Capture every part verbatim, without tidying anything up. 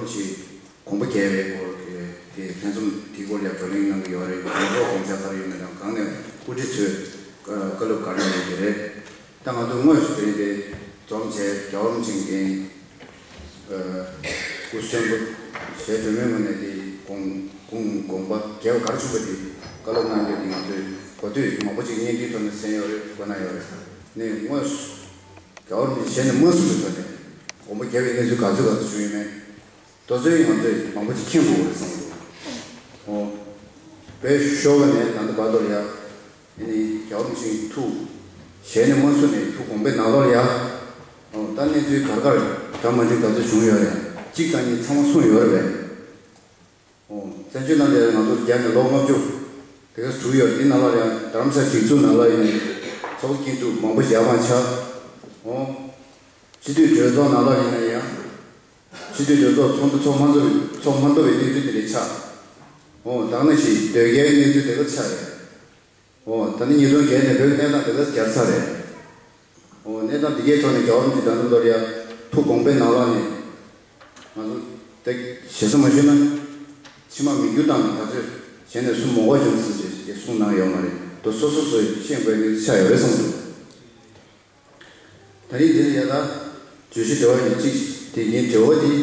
ཅིག་དགོངས་པ་རྒྱས་པའི་སྐོར་གྱི་དེ་ལྷན་འཛོམས་དེའི་སྐོར་ལ་བགྲོ་གླེང་གནང་གི་ཡོད་རེད། ང་ཚོ་དགོངས་འཆར་ག་རེ་ཡོད་མེད་དང་། གང་ནས་དབུ་ཁྲིད་ཚོས་བཀའ་སློབ་ག་རེ་གནང་ཡོད་ཀྱི་རེད། ད་ང་ཚོ་དངོས་སུ་དེ་རིང་དེ་འཛོམས་བྱས། རྒྱལ་བ་རིན་པོ་ཆེ་མཁྱེན། སྐུ་གསོན་པོ་ཞེས་སྒྲོལ་མའི་ངོས་ནས་དེ་དགོངས་དགོངས་དགོངས་པ་རྒྱས་པ་ག་རེ་བྱུང་བ་དེ་བཀའ་སློབ་གནང་རྒྱུ་དེ་ང་ཚོས་གོ་ཐོས་མང་པོ་ཅིག་བརྙན་འཕྲིན་ཐོག་ནས་གསན་ཡོད་རེད། གོ་གནང་ཡོད་རེད། ནས་དངོས་སུ་རྒྱལ་བ་རིན་པོ་ཆེ་ཞལ་ནས་མ་གསུངས་པའི་ཐོག་ནས་དགོངས་པ་རྒྱས་པའི་གནས་ཚུལ་ག་ཚོད་ག་ཚོད་བྱུང་ཡོད་མེད། དེ་ཚོ་ཡང་ང་ཚོས་མང་པོ་ཅིག་མཁྱེན་དགོས་པ་རེད་བསམ་གྱི་འདུག། འོ། བོད་ཤོར་བ་ནས་ད་ལྟ་བར་དུ་ལ་ཡ། ཨ་ནི་རྒྱལ་བ་རིན་པོ་ཆེའི་ཐུགས་ཞལ་ནས་མ་གསུངས་ནས་ཐུགས་དགོངས་པའི་ནང་ལོགས་ལ་ཡ། འོ། ད་གནས་ཚུལ་ག་རེ་ག་རེ་འདྲ་མ་འདྲ་ག་ཚོད་བྱུང་ཡོད་རེད། གཅིག་དང་གཉིས་ཚང་མ་གསུངས་ཡོད་རེད་པས། འོ། བཙན་བྱོལ་ནང་ལ་ང་ཚོ་རྒྱ་ནས་ལོ་ལྔ་བཅུ་དེ་ག་ཚོད་ཡོད། དེ་ནང་ལོགས་ལ་ཡ་རྡ་རམ་ས་སྒྲིག་འཛུགས་ནང་ལོགས་ཡིན་ནའི་ཚོགས་པ་སྐྱིད་སྡུག་མང་པོ་ཞིག་ཡར་མར་ཆགས། འོ། སྤྱི་འཐུས་གྲོས་ཚོགས་ནང་ལོགས་ཡིན་ན་ཡང་། སྤྱི་འཐུས་གྲོས་ཚོགས་ཚོགས་འདུ་ཚོགས་མ་ཚོགས་པའི་ཚོགས་མ་འདུ་བའི་གནས་ཚུལ་དེ་འདྲ་ཆགས། འོ། ད་ནང་བཞིན་དོལ་རྒྱལ་གྱི་གནས་ཚུལ་དེ་ག་ཆགས་རེད། འོ། ད་ནི་ཉིས་སྟོང་བརྒྱད་ནས་བོད་གནས་སྟངས་དེ་ག་གྱར་ཚར་རེད། འོ། གནས་སྟངས་དེ་གའི་ཐོག་ནས་རྒྱལ་བ་རིན་པོ་ཆེ་ད་དུང་ལོར་ཡ་ཐུགས་དགོངས་པའི་ནང་ལོགས་ནས། ང་ཚོ་དེ་ཞེ་ས་མ་ཞུས་ན། ཕྱི་མ་མི་འགྱུར་དང་ད་ཚོད་གཞན་ནས་སུ་མོ་གོ་བྱུང་སྲིད་ཅེས་ཞེས་གསུངས་གནང་ཡོད་མ་རེད། དོ་སོ་སོ་སོས་ཤེས་དགོས་ནི་ཆགས་ཡོད་རེད་བསམ་འདུག། ད་རིང་འདིར་ཡ་ད་བརྗོད་གཞི་འབྲེལ་བ་ཡིན་གཅིག་དེ་ངའི་འབྲེལ་བ་དེ།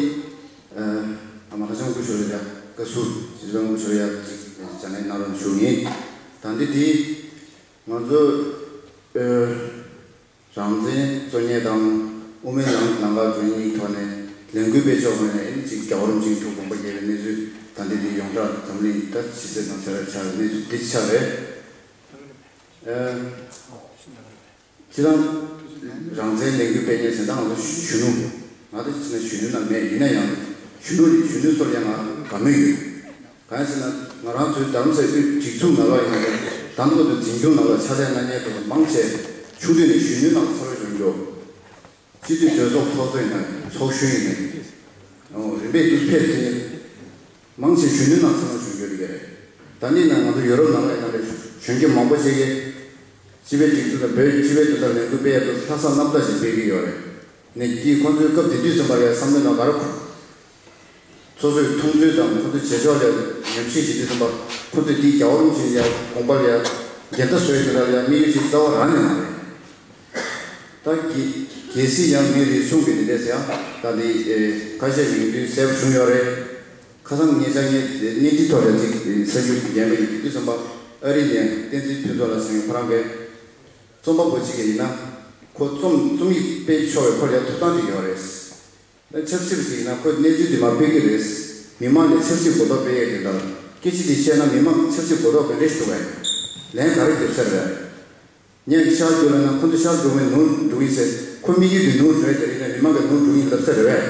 ཨ་མ་ཧ་ཅང་སྐུ་ཞོར་ཡ་བཀའ་ཟུར་སྤྱི་ཚོགས་སྐུ་ཞོར་ཡ་གཅིག་བྱ་ལས་གནང་རོགས་ཞུ་ཡིན། ད་འདི་དེ་ང་ཚོ་ཨ་རང་བཙན་རྩོད་མཁན་དང་དབུ་མའི་ལམ་ལམ་ཁ་འགྲོ་མཁན་གཉིས་ཐོག་ནས་ལས་འགུལ་སྤེལ་ཕྱོགས་ངོས་ནས་ཨེ་གཅིག་རྒྱལ་བ་རིན་པོ་ཆེའི་ཐུགས་དགོངས་པ་རྒྱས་པའི་གནས་ཚུལ། ད་འདི་དེ་ཡོངས་གྲགས་འཛམ་གླིང་ད་ཕྱི་གསལ་ནང་གསལ་ར་ཆགས་པའི་གནས་ཚུལ་འདི་ཆགས་རེད། ཨ། སྤྱིར་བཏང་རང་བཙན་ལས་འགུལ་སྤེལ་མཁན་ཟེར་ད་ང་ཚོ་གཞོན་ནུ། ང་ཚོ་ཕྱི་ནས་གཞོན་ནུ་ན་མེད། ཡིན་ན་ཡང་གཞོན་ནུ་རེད། གཞོན་ནུ་ཚོར་ཡང་ང་དགའ་མོས་ཡོད། གང་ཡིན་ཟེར་ན་ང་རང་ཚོའི་རྡ་རམ་ས་དབུས་སྒྲིག་འཛུགས་ནང་ལོགས་ཡིན་ན་ད་ལྟ་བར་དུ་འཛིན་སྐྱོང་ནང་ལོགས་ཕྱག་ལས་གནང་མཁན་དེ་ཚོ་མང་ཆེ་ཆུང་དུས་ནས་གཞོན་ནུ་ནང་ཚོར་བ་ཡོང་རྒྱུ། སྤྱི་འཐུས་གྲོས་ཚོགས་ཚོགས་གཙོ་ཡིན་ན་ཚོགས་གཞོན་ཡིན་ན། ཨོ། རིམ་པས་འདུག་ཕེབས་དེ་ནི་མང་ཆེ་གཞོན་ནུ་ནང་ཚང་མ་གཞོན་སྐྱེས་རེད། ད་ནི་ན་ང་ཚོ་ཡོ་རོབ་ནང་ལ་ཡིན་ན་རེད། གཞོན་སྐྱེས་མང་པོ་ཞིག་གིས་སྤྱི་པའི་སྒྲིག་འཛུགས་དང་བོད་སྤྱི་པའི་དོན་དག་ལས་འགུལ་སྤེལ་ཡག་ཏུ་ལྷག་བསམ་རྣམ་དག་ཞིག་སྤེལ་གྱི་ཡོད་རེད། ནས་དེས་ཁོང་ཚོའི་སྐབས་དེ་དུས་ཙམ་པར་ཡང་བསམ་བློའི་ནང་ག་རེ་འཁོར། སོ་སོའི་མཐོང་ཚུལ་དང་ཁོ་ཚོའི་བྱེད་ཕྱོགས་ལ་ཉམས་ཞིབ་བྱེད་དུས་ཙམ་པ་ཁོ་ཚོས་དེའི་རྒྱལ་བ་རིན་པོ་ཆེ་ཡ་དགོངས་པ་ལ་ཡ་འགལ་ཟླ་བཟོ་ཡི་དེ་འདྲ་ལ་ཡ་དམིགས་ཡུལ་ཅིག་རྩ་བ་རང་ནས་མ་རེད། ད་གལ་གལ་སྲིད་ཡང་མི་རེ་ཟུང་གིས་དེ་འདྲས་ཡང་ད་འདི་ཁ་ཤས་ཡིན་དུས་གསལ་པོ་བྱུང་ཡོད་རེད། ཁ་སང་ཉེ་ཆར་ངས་བརྙན་འཕྲིན་ཐོག་ལ་ཅིག་གསར་འགྱུར་ཞིག་ཉན་པ་ཡིན། དེ་དུས་ཙམ་པ་ཨ་རི་ནས་བསྟན་འཛིན་ཕུན་ཚོགས་ལགས་ཟེར་མཁན་ཁོ་རང་གིས་རྩོམ་པ་པོ་གཅིག་གིས་ཡིན་ན་ཁོ་རྩོམ་རྩོམ་ཡིག་སྤེལ་ཆོག་པའི་ཁོ་ལ་ཡ་ཐོབ་ཐང་དེ་ཡོད་རེད། ད་ཆབ་སྲིད་པ་ཞིག་ཡིན་ན་ཁོས་གནས་ཚུལ་འདི་མར་སྤེལ་གྱི་རེད། མི་མང་ལ་ཆབ་སྲིད་གོ་རྟོགས་སྤེལ་ཡས་དེ་ལྟར་སྐད་ཆ་འདི་བཤད་ན་མི་མང་ཆབ་སྲིད་གོ་རྟོགས་སྤེལ་རེ་ཞིག་འདུག་བས། ལན་ག་རེ་རྒྱབ་ས་རེད། ངས་ཤར་རྒྱུགས་ལ་ན་ཁོ་ཚོ་ཤར་འགྲོ་མིན་ནོར་འགྲོ་ཡིན་ཟེར། ཁོ་དམིགས་ཡུལ་འདི་ནོར་འགྲོ་ཡས་དེ་རེད་ན་མི་མང་གི་ནོར་འགྲོ་ཡིན་ལབ་ས་རེད་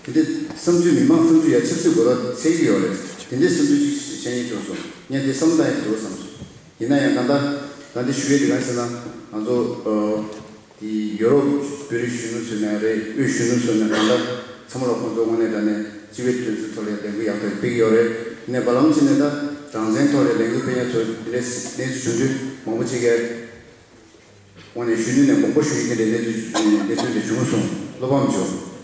བས། དེ་འདྲའི་བསམ་ཚུལ་མི་མང་བསམ་ཚུལ་ཡ་ཆབ་སྲིད་གོ་རྟོགས་འཚོལ་གྱི་ཡོད་རེད། དེ་འདྲའི་བསམ་ཚུལ་ཅིག་བཤད་ཡིན་བྱུང་སོང་། ངས་དེ་བསམ་བློ་བཏང་ཡས་འགྲོ་བསམ་སོང་། ཡིན་ན་ཡང་ད་ལྟ་ད་འདི་ཞུ་ཡས་དེ་གང་ཡིན་ཟེར་ན་ང་ཚོ་ཨ། དེ་ཡོ་རོབ་བོད་རིགས་གཞོན་ནུ་ཚོ་ནས་རེད། དབུས་གཞོན་ནུ་ཚོ་ནས་གང་ལྟར་ཚང་མ་ལ་ཁོང་ཚོ་དངོས་གནས་དྲང་གནས་སྤྱི་པའི་དོན་ཚོའི་ཐོག་ལ་ལས་འགུལ་ཡག་ཐག་སྤེལ་གྱི་ཡོད་རེད། ནས་བར་ལམ་ཅིག་ནས་ད་རང་བཙན་ཐོག་ལ་ལས་འགུལ་སྤེལ་མཁན་ཚོ་དེ་འདྲའི་གནས་ཚུལ་བྱུང་དུས་མང་པོ་ཅིག་གིས་དངོས་གནས་གཞོན་ནུ་ནས་དགོངས་པ་ཞུ་ཡི་དེ་འདྲའི་གནས་ཚུལ་གནས་ཚུལ་དེ་བྱུང་སོང་། བློ་ཕམ་བྱུང་།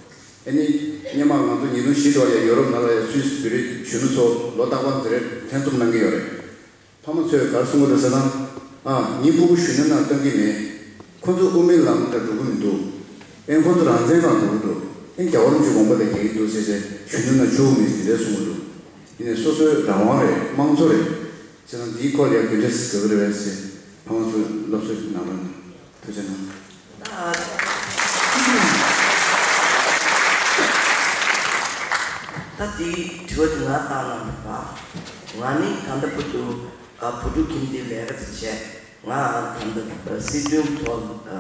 ཨ་ནི་སྔོན་མ་ང་ཚོ་ཉིས་སྟོང་བཞི་ལོར་ཡང་ཡོ་རོབ་ནང་ལ་ཡང་སུད་སི་བོད་རིགས་གཞོན་ནུ་ཚོ་ལོ་རྟག་པར་འཛིན་རེས་ལྷན་འཛོམས་གནང་གི་ཡོད་རེད། ཕ་མ་ཚོས་ག་རེ་གསུང་གི་འདུག་ཟེར་ན། ཨ། ངའི་ཕྲུ་གུ་གཞོན་ནུ་ནང་གཏོང་གི་མེད། ཁོ་ཚོ་དབུ་མའི་ལམ་ལ་འགྲོ་གི་མི་འདུག། ཨེ་ཁོ་ཚོ་རང་བཙན་ལ་འགྲོ་གི་འདུག། ཨེ་རྒྱལ་བ་རིན་པོ་ཆེའི་དགོངས་པ་དང་འགལ་གྱི་འདུག་ཟེར་བྱས་གཞོན་ནུ་ནང་བཅུག་མེད་དེ་འདྲ་གསུང་གི་འདུག། ཡིན་ནའི་སོ་སོའི་རང་དབང་རེད། དམངས་གཙོ་རེད། བྱས་ཙང་འདིའི་སྐོར་ལ་ཡང་ག་འདྲས་དགོས་ཀྱི་རེད་པས་ཟེར་ཕ་མ་ཚོས་སློབ་གསོ་གནང་རོགས་གནང་། ཐུགས་རྗེ་གནང་། ད་དེའི་དྲི་བ་དེ་ང་བཏང་གནང་འདུག་པ། ང་ནི་ད་ལྟ་བར་དུ་ཨ་བུ་ཕྲུག་ཁྱིམ་སྡེའི་ལས་ཀ་ཙམ་བྱས། ང་ད་ལྟ་སྲིད་དོན་ཐོག་ཨ་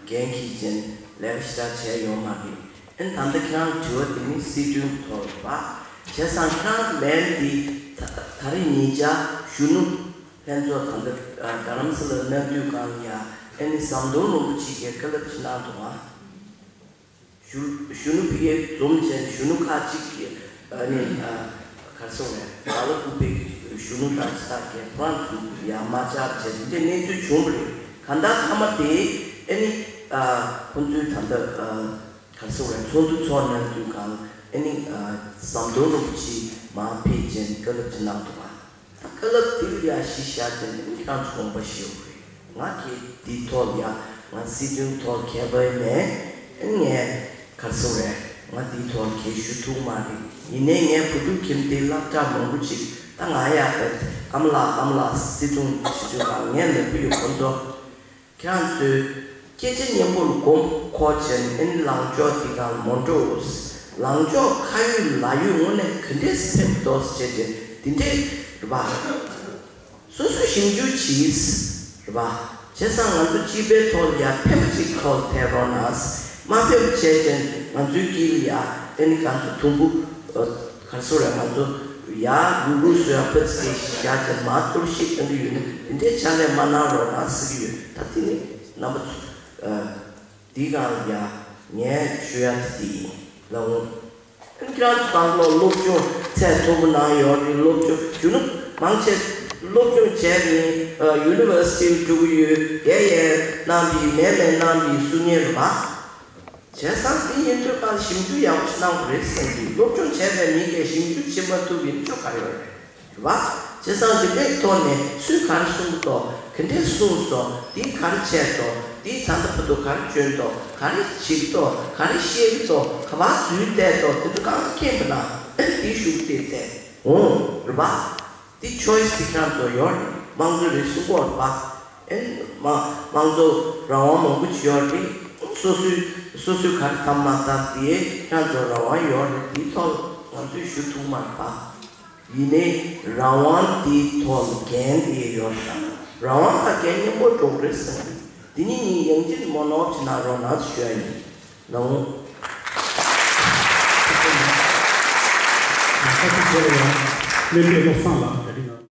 འགན་འཁྱེར་ཅན་ལས་ཀ་ཞེ་དྲག་བྱས་ཡོད་མ་རེད། ཨ་ནི་ད་ལྟ་ཁྱེད་རང་དྲི་བ་དེ་ནི་སྲིད་དོན་ཐོག་རེད་པ། བྱས་ཙང་ཁྱེད་རང་ལན་འདི་ད་ད་རེས་ཉིན་ཆ་གཞོན་ནུ་ལྷན་ཚོགས་ད་ལྟ་རྡ་རམ་ས་ལར་གནང་དུས་སྒང་ལ་ཡ་ཨ་ནི་ཟམ་གདོང་རིན་པོ་ཆེ་གིས་བཀའ་སློབ་ཅིག་གནང་འདུག་ཨ། གཞོན་གཞོན་ནུ་ཕ་གིར་འཛོམས་བྱས་ནས་གཞོན་ནུ་ཁག་ཅིག་གིས་ཨ་ནི་ཨ་ག་རེ་ཟེར་དགོས་རེད། ལ་ལ་ཀུ་པེ་གཞོན་ནུ་དང་ཅི་ཐག་གིས་ཁོ་རང་ཚོ་ཡ་མ་བཅར་བྱས་དེ་འདྲའི་གནས་ཚུལ་བྱུང་བ་རེད། གང་ལྟར་མཐའ་མ་དེ་ཨ་ནི་ཨ་ཁོང་ཚོའི་ད་ལྟ་ཨ་ག་རེ་ཟེར་དགོས་རེད། ཚོགས་འདུ་ཚོགས་གནང་དུས་སྒང་ ཨ་ནི་ཨ་ཟམ་གདོང་རིན་པོ་ཆེ་མར་ཕེབས་བྱས་ནས་བཀའ་སློབ་ཅིག་གནང་འདུག་ག་ད་བཀའ་སློབ་དེ་ལ་ཡ་གཞི་བཞག་བྱས་ནས་ཨ་ནི་ཁྱེད་རང་ཚོ་དགོངས་པ་བཞེས་དགོས་རེད། ང་གིས་འདིའི་ཐོག་ལ་ཡ་ང་སྲིད་དོན་ཐོག་མཁས་པ་མེད། ཨ་ནི་ངས་ག་རེ་ཟེར་དགོས་རེད། ང་འདིའི་ཐོག་གས་ཞུ་ཐུབ་མ་རེད། ཡིན་ནའི་ངའི་བུ་ཕྲུག་ཁྱིམ་སྡེའི་སློབ་གྲྭ་མང་པོ་ཅིག་ད་ང་ཡ་ཨ་མ་ལགས་ཨ་མ་ལགས་སྲིད་སྐྱོང་བྱེད་ཆོག་ག་ངས་ལབ་ཀྱི་ཡོད། ཁོང་ཚོ་ཁྱེད་རང་ཚོས་སྐད་ཆ་སྙན་པོ་ལ་མགོ་འཁོར་བྱས་ནས་ཨ་ནི་ལངས་ཕྱོགས་འདི་གང་མ་འགྲོ། ལངས་ཕྱོགས་ཁ་ཡོད་ལག་ཡོད་དངོས་གནས་ག་འདྲས་སེམས་འདོགས་བྱས་ཏེ་འདི་འདྲས་རེད་པ། སོ་སོས་ཞིབ་འཇུག་བྱས། རེད་པ། བྱས་ཙང་ང་ཚོ་སྤྱི་པའི་ཐོག་ལ་ཡ་ཕན་པ་ཅིག་ཐོག་ལ་ཐེབས་རོགས་གནང་། མ་ཕན་པ་བྱས་ཏེ་ང་ཚོའི་དཀྱིལ་ལ་ཡ་ཨ་ནི་ང་ཚོ་དུམ་བུ་ཨ་ག་རེ་ཟེར་དགོས་རེད། ང་ཚོ་ཡ་ལུག་ལུག་བཟོ་ཡ་ཕ་ཚི་དེ་བཞག་བྱས་མ་གཏོར་བཤིག་གཏོང་གི་ཡོད་ན་འདི་འདྲའི་ཕྱག་ལས་མ་གནང་རོགས་གནང་ཟེར་གྱི་ཡོད། ད་དེ་ནི་རྣམ་པ་ཚོ་ཨ་འདི་གང་ལ་ཡ་ངས་ཞུ་ཡ་དེ་དེ་ཡིན་ལགས། འོང་། ཁྱེད་རང་ཚོ་དང་ལོ་སློབ་སྦྱོང་ཚད་མཐོ་པོ་གནང་ཡོད་རེད། སློབ་སྦྱོང་རྒྱུ་ནོར་མང་ཆེ་སློབ་སྦྱོང་བྱས་ནས་ཡུ་ནི་ཝར་སི་ཊི་ལ་འགྲོ་གི་ཡོད། ཡས་ཡས་གནང་པའི་མེད་མེད་གནང་པའི་སུ་ཉེ་རུ་བ། བྱས་ཙང་དེ་ཡིན་དུས་གང་ཞིབ་འཇུག་ཡག་པོ་ཞིག་གནང་དགོས་རེད་བསམ་གྱི། སློབ་སྦྱོང་བྱས་པའི་མི་གས་ཞིབ་འཇུག་བྱེད་མ་ཐུབ་པའི་ཆོ་ག་ཡོད་རེད་བ། བྱས་ཙང་འདི་འདྲའི་ཐོག་ནས་སུས་ག་རེ་གསུངས་འདུག་ག་འདྲས་གསུངས་སོང་། འདིས་ག་རེ་བྱས་འདུག་འདིས་ད་ལྟ་བར་དུ་ག་རེ་བྱོན་འདུག་ག་རེ་བྱེད་འདུག་ག་རེ་བཤད་ཀྱི་འདུག་ག་པར་འཛུལ་བསྡད་འདུག་དེ་ཚོ་གང་མཁྱེན་པ་ན་འདིའི་གཞུག་དེ་བསྡད་འོང་རེད་པ། འདི་ཆོའི་སི་ཁྱེད་རང་ཚོ་ཡོད་རེད། དམངས་གཙོའི་རེད་གསུང་གི་ཡོད་རེད་པ། ཨེ་མ་དམངས་གཙོ་རང་དབང་མང་པོ་ཅིག་ཡོད་རེད། སོ་སོའི་སོ་སོའི་ག་རེ་བཏང་མ་བཏང་དེ་ཁྱེད་རང་ཚོ་རང་དབང་ཡོད་རེད། དེའི་ཐོག་ང་ཚོས་ཞུ་ཐུབ་མ་རེད་པ། ཡིན་ནའི་རང་དབང་དེའི་ཐོག་ལ་འགན་དེ་ཡོད་རེད། རང་དབང་དང་འགན་མཉམ་པོ་འགྲོ་གི་རེད་བསམ་གྱི། འདི་གཉིས་གཉིས་ཡང་ཅིན་མོ་ནོར་བྱེད་ན་རོགས་གནང་ཞུ་ཡ་ཡིན། ལགས་འོང་། ཁ་ཅིག་བྱས་ལ་ཡང་སྨན་པའི་བློ་བཟང་ལགས་ད་རིང་ང་